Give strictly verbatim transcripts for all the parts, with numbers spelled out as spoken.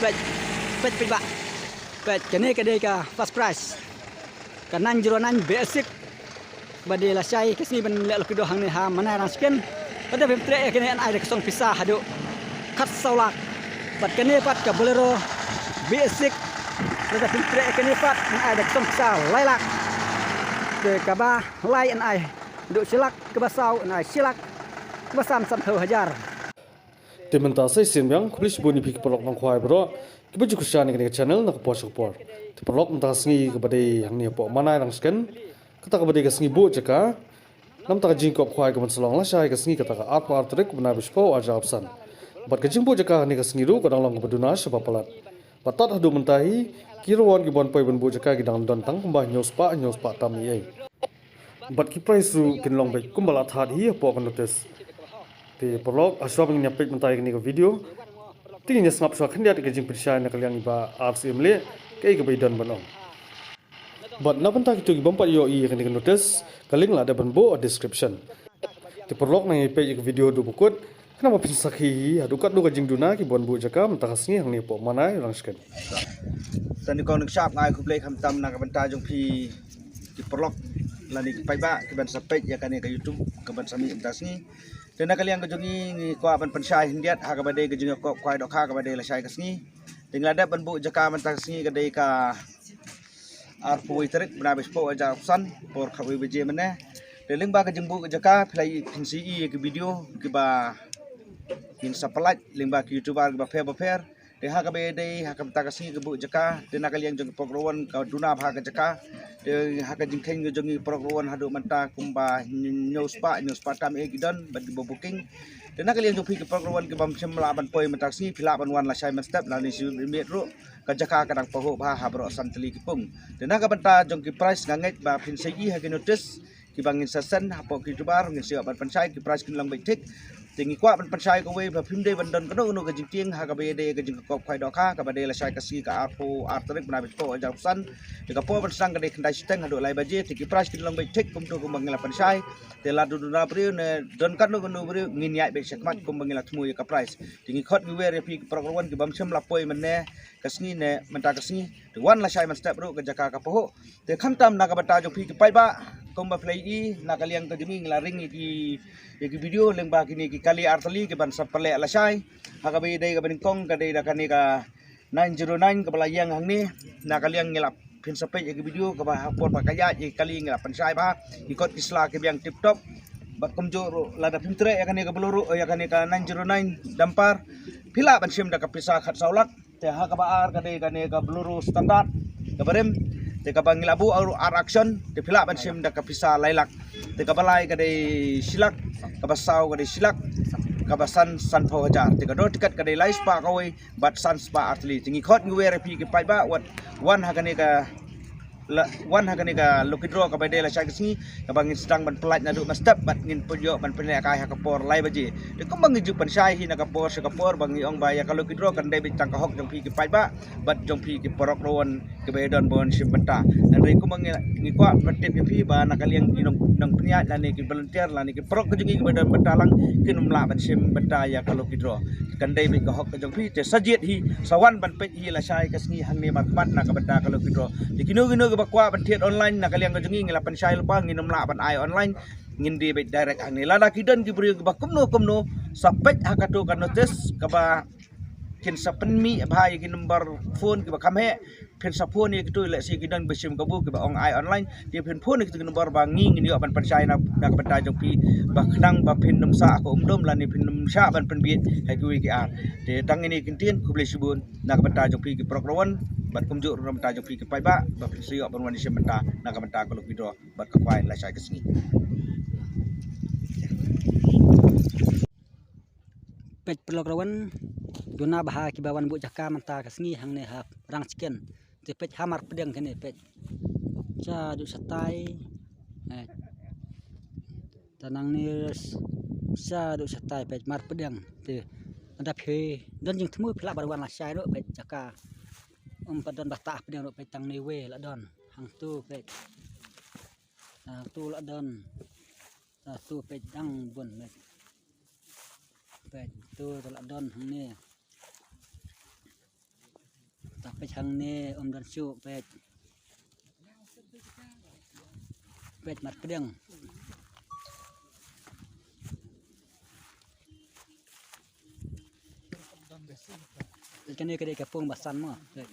Peit, peit, peit ba. Peit, kane ka dei ka first prize. Ka nine zero nine basic. Ba dei lashai ka sngi ban leh lucky draw hangne ha Manai Rangshken. Lada phim treh ïa kane yn ai da ka song pisa haduh khatsaw lak. Bad kane pat ka Bolero basic. Lada phim treh ïa kane pat yn ai da ka song pisa lai lak. Te kaba lai yn ai haduh shi lak, kaba saw yn ai shi lak, kaba san sanphew hajar. Te mynta sa shisien biang, khublei shibun ïa phi ki paralok nongkhwai baroh kiba ju kyrshan ïa kane ka channel na ka por sha ka por. Te paralok, mynta ka sngi kaba dei hangne hapoh Manai Rangshken, kata kaba dei ka sngi buh jaka. Namar ka jingkop khwai kaban sa long lashai ka sngi kata ka arphew ar tarik bnai ba shiphew arhajar arphew san. Bad ka jingbuh jaka hangne ka sngi ruh ka dang long kaba duna shibun palat. Bad tad haduh mynta hi, ki rangwan kiban poi ban buh jaka ki dang don tang kumba hynñiew spah, hynñiew spah tam ei ei. Bad ki prize ruh kin long beit kumba la thad hi hapoh ka notice. Te paralok, hashwa ban ngin ïa peit mynta ïa kane ka video, te ngin ïa sngap shuwa khyndiat ïa ka jingpynshai na ka liang i Bah R C Mlih, kaei kaba i don ban ong. Bad na bynta kito ki bym pat ïohi ïa kane ka notice, ka link la dep ban buh ha description. Te paralok, nang ïa peit ïa ka video haduh ba kut, khnang ba phin sakhi hi haduh katno ka jingduna kiban buh jaka mynta ka sngi hangne hapoh Manai Rangshken. Sa nyngkong nyngshap nga ai khublei khamtam na ka bynta jong phi ki paralok lane ki paidbah kiban sa peit ïa kane ka YouTube kaban sa mih mynta ka sngi. Te na ka liang ka jong ngi, ngi kwah ban pynshai khyndiat ha kaba dei ka jingïakop khwai dohkha kaba dei lashai ka sngi. Te ngi la dep ban buh jaka mynta ka sngi ka dei ka arphew wei tarik bnai ba shiphew arhajar arphew san, por khatwei baje mynne. Te lyngba ka jingbuh ka jaka, phi la ïohi, phin sa ïohi ïa ki video kiba ngin sa pynlait lyngba ki YouTuber kiba pher ba pher. Te ha kaba ïadei ha ka bynta ka sngi ka buh jaka, te na ka liang jong ki paralok rangwan ka duna bha ka jaka. Te ha ka jingkheiñ ka jong ngi paralok rangwan haduh mynta kumba hynñiew spah, hynñiew spah tam ei ei ki don bad kiba booking. Te na ka liang jong phi ki paralok rangwan kibym shym lah ban poi mynta ka sngi, phi lah ban wan lashai mynstep lane shi miet ruh. Ka jaka ka dang pahuh bha ha baroh san tylli ki pung. Te na ka bynta jong ki prize nga ngeit ba phin sa ïohi ha ki notice kiba ngin sa send hapoh ki YouTuber, ngin sa ïoh ban pynshai, ki prize kin long beit thik. Te ngi kwah ban pynshai kawei ba phim dei ban don kano kano ka jingtieng ha kaba ïadei ka jingkop khwai dohkha kaba dei lashai ka sngi ka arphew ar tarik bnai ba shiphew arhajar arphew san. Te ka por ban sdang ka dei khyndai shiteng haduh lai baje, te ki prize kin long beit thik kumto kumba ngi la pynshai. Te lada duna briew ne don kano kano briew, ngin ïaid beit shakhmat kumba ngi la thmu ïa ka prize. Te ngi khot ngi wer ïa phi ki paralok rangwan kibym shym la poi mynne ka sngi ne mynta ka sngi, te wan lashai mynstep ruh, ka jaka ka pahuh. Te khamtam na ka bynta jong phi ki paidbah, kumba phi la ïohi na ka liang ka jong ngi, ngi la ring ïa ki, ïa ki video lyngba kine ki kali ar tylli kiban sa pynleh lashai. Ha kaba ïadei kaba nyngkong ka dei da kane ka nine zero nine kaba la ïeng hangne. Na ka liang ngi la, phin sa peit ïa ki video kaba ha por ba ka ïaid ïa ki kali ngi la pynshai bha. Ki kot ki sla ki biang tip top. Bad kumjuh ruh lada phim treh ïa kane ka Bolero, ïa kane ka nine zero nine dumper, phi lah ban shim da ka pisa khatsaw lak. Te ha kaba ar ka dei kane ka Bolero standard kaba rim. Te kaba ngi la buh ar, ar action, te phi lah ban shim da ka pisa lai lak. Te kaba lai ka dei shi lak, kaba saw ka dei shi lak, kaba san sanphew hajar. Te ka dor tiket ka dei lai spah kawei bad san spah ar tylli. Te ngi khot ngi wer ïa phi ki paidbah, wat wan ha kane ka, la, wan ha kane ka lucky draw kaba dei lashai ka sngi, kaba ngin sdang ban pynlait naduh mynstep bad ngin pynïoh ban pynlehkai ha ka por lai baje. Te kumba ngi ju pynshai hi na ka por sha ka por ba ngi ong ba ïa ka lucky draw kan dei beit tang ka hok jong phi ki paidbah bad jong phi ki paralok rangwan kiba ïadon ban shim bynta. Hynrei kumba ngi, ngi kwah ban tip ïa phi ba na ka liang ki nong, nongpynïaid lane ki volunteer lane ki paralok ka jong ngi kiba don bynta lang, kin ym lah ban shim bynta ïa ka lucky draw. Kan dei beit ka hok ka jong phi, te sa jied hi, sa wan ban peit hi lashai ka sngi hangne markhmat na ka bynta ka lucky draw. Te kino kino kiba kwah ban thied online na ka liang ka jong ngi, ngi la pynshai lypa, ngin ym lah ban ai online, ngin die beit direct hangne. Lada ki don ki briew kiba kumno kumno, sa peit ha kato ka notice kaba kin sa pynmih bha ïa ki number phone kiba kham heh, phin sa phone ïa kito, lehse ki don ba shim kabu kiba ong ai online, te phin phone ïa kito ki number ba ngi ngin ïoh ban pynshai na, na ka bynta jong phi, ba khnang ba phin ym shah ka umdum lane phin ym shah ban pynbieit ha kiwei ki ar. Te tang ine ki ktien, khublei shibun na ka bynta jong phi ki paralok rangwan bad kumjuh ruh na ka bynta jong phi ki paidbah, ba phin sa ïoh ban wan ïashim bynta na ka bynta ka lucky draw bad ka khwai lashai ka sngi. Peit paralok rangwan, duna bha kiba wan buh jaka mynta ka sngi hangne ha Rangshken. Te peit ha mar pdeng kane peit. Sha duh shatai. Eh. Te nangne sha duh shatai peit mar pdeng. Te lada phi don jingthmu phi lah ban wan lashai ruh peit jaka. Ym pat don bata pdeng ruh peit tang ne wei la don. Hangtu peit. Hangtu la don. Hangtu peit dang bun peit. Peit tu la don hangne. Ta peit hangne ym don shuh, peit. Peit marpdeng. Peit kane ka dei ka pung ba san mo. Peit.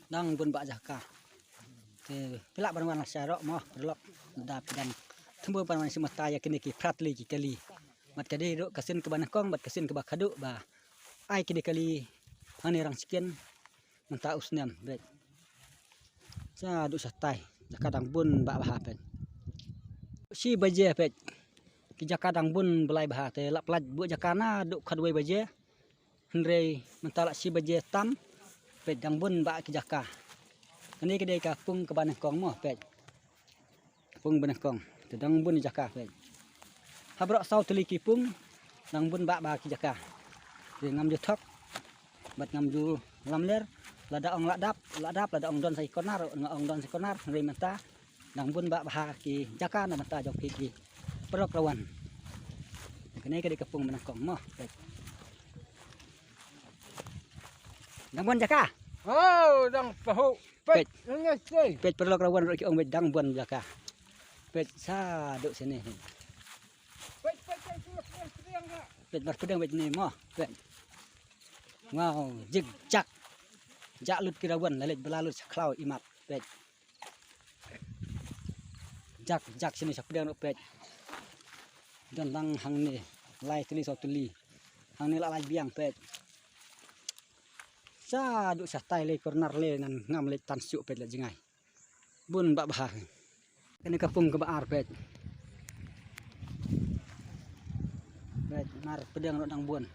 Dang bun bah jaka. Te phi lah ban wan lashai ruh mo, paralok. Lada phi dang thmu ban wan shim bynta ïa kine ki phra tylli ki kali. Bad ka dei ruh ka sien kaba nyngkong bad ka sien kaba khadduh ba ai kine kali hangne Rangchiken mynta u snem, peit. Sa duh shatai, jaka dang bun bah bha, peit. Shi baje, peit. Ki jaka dang bun blai bha, te lah pyllait buh jaka naduh khatwei baje. Hynrei mynta lah shi baje tam, peit, dang bun bah ki jaka. Kane ka dei ka pung kaba nyngkong mo, peit. Pung ba nyngkong. Te dang bun jaka, peit. Ha baroh saw tylli ki pung, dang bun bah bah ki jaka. Te ngam ju thok bad ngam ju lamler. Lada ong lah dap, lah dap, lada ong don sa ki corner, nga ong don sa ki corner, hynrei mynta dang bun bah bha ki jaka na bynta jong ki, ki paralok rawan. Kane ka dei ka pung ba nyngkong mo, peit. Dang bun jaka. Oh, dang pahuh. Peit. Peit. Nangis, peit. Peit, paralok rawan ruh ki ong, peit, dang bun jaka. Peit, sa duh sini. Peit, peit, peit, peit, peit, peit, peit. Peit, marpdeng, peit, ni mo. Peit. Wow, jig jak. Jak lut ki rawan, la leit ba la lut sha khlaw imat. Peit. Jak, jak sini sha pdeng ruh, peit. Don lang hangne lai tylli saw tylli. Hangne lah lai biang, peit. Sa duh shatai lei corner lei, ngan ngam leit tan shuh, peit, la jngai. Bun bah bha. Kane ka pung kaba ar, peit. Peit, marpdeng ruh dang bun.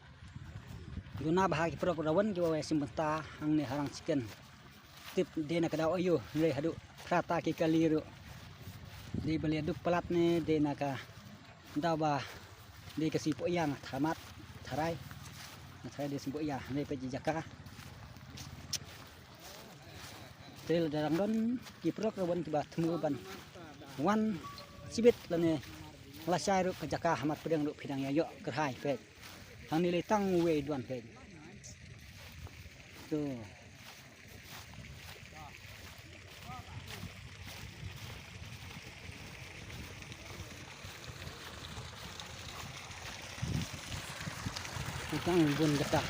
Duna bha ki paralok rawan kiba wai shim bynta hangne ha Rangchiken. Tip dei na ka daw aïu, hynrei haduh phra ta ki kali ruh. Dei ba la duk palat ne dei na ka daw ba dei ka sngi Pohiang thamat tharai. Tharai dei sngi Pohiang, hynrei peit ki jaka. Te lada dang don ki paralok rawan kiba thmu ban wan shibit lane lashai ruh ka jaka ha marpdeng ruh phi dang ïa ïoh kyrhai, peit. Hangne lei tang uwei duwan, peit. To. Tang bun kata.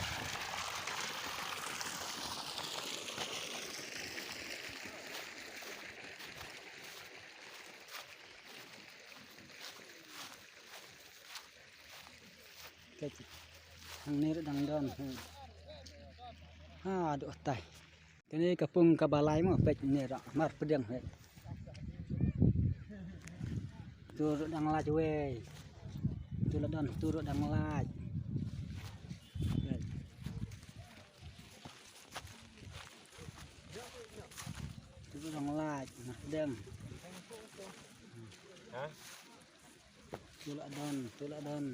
Kati. Hangne ruh dang don. Ha, duh tai. Kane ka pung kaba lai mo, peit, ne ruh marpdeng, peit. Tu ruh dang lait wei. Tu la don, tu ruh dang lait. Peit. Tu ruh dang lait, marpdeng. Ha? Tu la don, tu la don.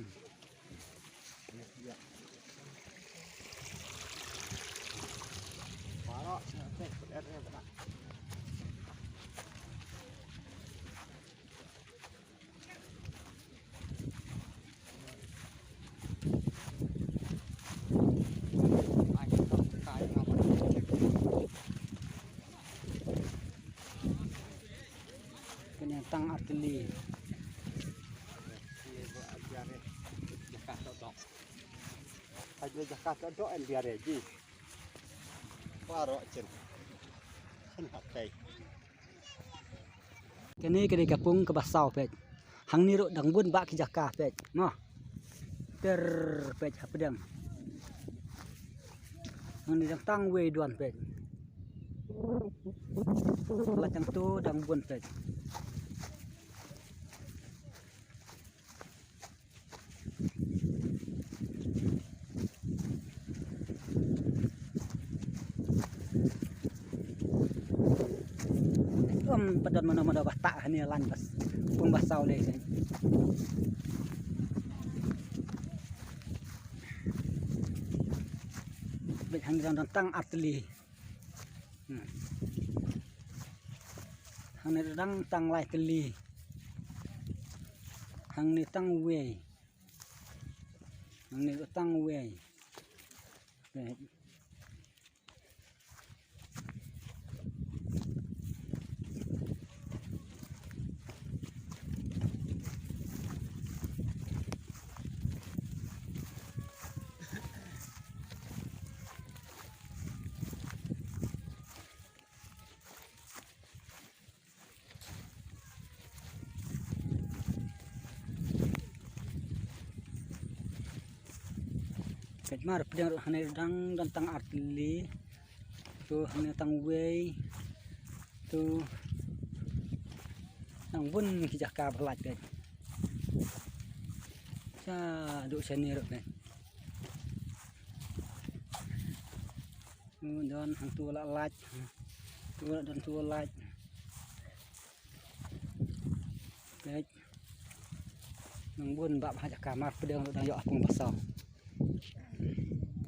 Kane tang artylli. Jaka to dok. Ajo jaka to dok en biar ji. Paro chen. Chen hap kai. Kane kane ka pung kaba saw peit. Hangne ruh dang bun ba ki jaka peit. Mo. Ter peit hapdeng. Hangne dang tang wei duan peit. La tang tu dang bun peit. Ym pat don mano mano ba tah hangne, lan bas pung ba saw dei. Bad hangne dang tang artylli. Hmm. Hangne dang tang lai tylli. Hangne tang wei. Hangne tang wei. Peit. Peit mar pdeng ruh hangne dang don tang ar tylli. To hangne tang wei. To nang bun ki jaka ba lait peit. Sha duh shane ruh peit. To don hangto la lait. To la don to lait. Peit. Nang bun bah ha jaka mar pdeng ruh dang ïoh ha pung ba saw.